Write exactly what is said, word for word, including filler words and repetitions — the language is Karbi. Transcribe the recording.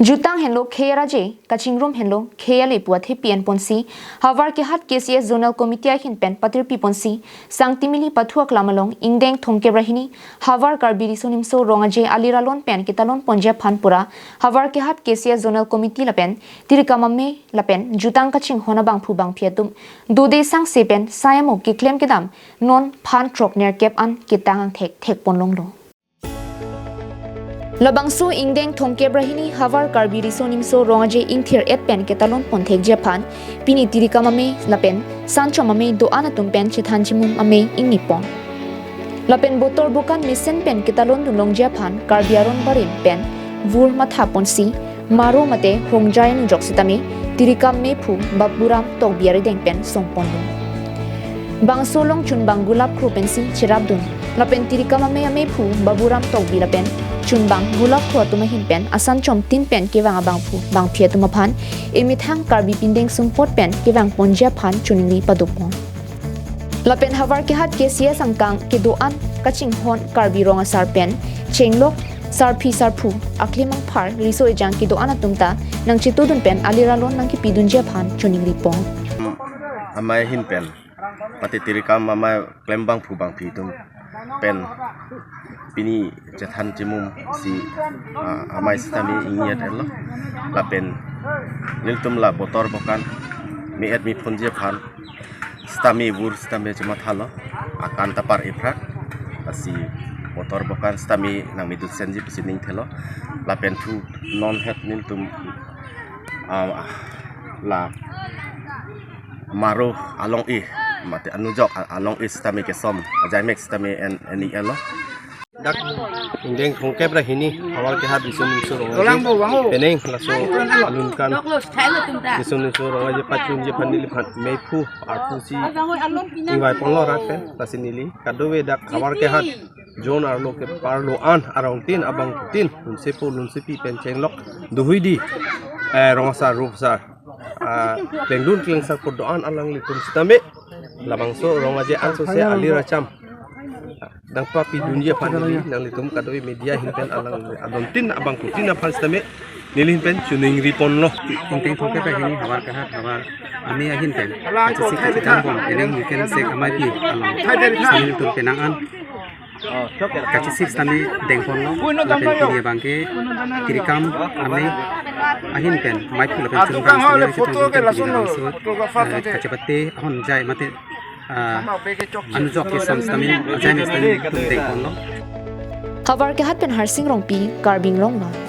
Jutang henlo khei araje, kachingrum henlo khei ale pu athe pi-en ponsi, Howraghat K C S Zonal Committee ahin pen patirpi ponsi, Sangtimili pathu aklam along ingdeng thomkep ra hini, Howraghat Karbi Riso Nimso Rong Aje alir alon pen ketalon ponji aphan pura, Howraghat K C S Zonal Committee lapen, Tirikam Amei lapen, jutang kachinghon abangphu bangphi atum, dode sangse pen, sai amo keklem kedam, non phan throk nerkep an ketang angthek thek ponlonglo. Labangso ingdeng thomkep ra hini Howraghat Karbi Riso Nimso Rong Aje ingthir et pen ketalon pon thekji aphan, pini Tirikam Amei lapen Sanchom Amei do-an atum pen chethan chimum amei ingni pon. Lapen botor bokan mesen pen ketalon dunlongji aphan Karbi aron barim pen vur matha ponsi, Maro mate Hongjai anujok sitame, Tirikam Amei phu Baburam Tokbi arideng pen song ponlo. Bangso along chunbang gulap kho pensi cherapdun. Lapen Tirikam Amei amei phu Baburam Tokbi lapen chunbang gulap kho atum ahin pen asanchom tin pen kevang abangphu bangphi atum aphan, emethang Karbi pindeng sumpot pen kevang ponji aphan choningri padopon. Lapen Howraghat K C S angkang kedo-an kachinghon Karbi Rong Asar pen chenglok sarpi sarpo, aklim angphar, riso ejang kedo-an atum ta nangchetudun pen alir alon nangkepidunji aphan choningri pon. Amei ahin pen, pati Tirikam Amei klem bangphu bangphi atum pen pini chethan chimum si, ah, amei sitame ingni et-et lo. Lapen nelitum la botor bokan me-et me phonji aphan sitame vur sitame chemathalo, akan ta par-iprat, lasi botor bokan sitame nangmedun senji pusi ning thelo. Lapen thu non het nelitum, ah, la Maro along-e mate anujok a-, along-e sitame kesom, ajaimek sitame en, en-i-et lo. Dak ingdeng thomkep ra hini Howraghat Riso Nimso Rong Aje penang laso alun kan Riso Nimso Rong Aje pachunji aphan neliphan meiphu arphu si ingvai ponlo rat pen, lasi neli kadokave dak Howraghat zone arlo kepar do-an arong tin abangphu tin, lunsepo lunsepi pen chenglok dohui di, eh, rong asar rup asar, ah, klengdun klengsar pon do-an alanglitum sitame, labangso Rong Aje ansose alir acham nangpapidunji aphan neli nanglitum kadokave media ahin pen alang adon tin abangphu tin aphan sitame neli ahin pen choningri ponlo. Ingdeng thomkep ra hini Howraghat Howraghat Amei ahin pen kachesik kachedam bom eneng weekend sek amei pi along sitame nelitum penang an kachesik sitame deng ponlo, lapen pini abangke Tirikam Amei ahin pen meiphu lapen chunbang sitame kachethang pon pen pini labangso, eh, kachepate ahonjai mate, ah, anujok kesom sitame ajaimek sitame nelitum deng ponlo. Howraghat pen Harsing Rongpi, Karbi Anglong Live.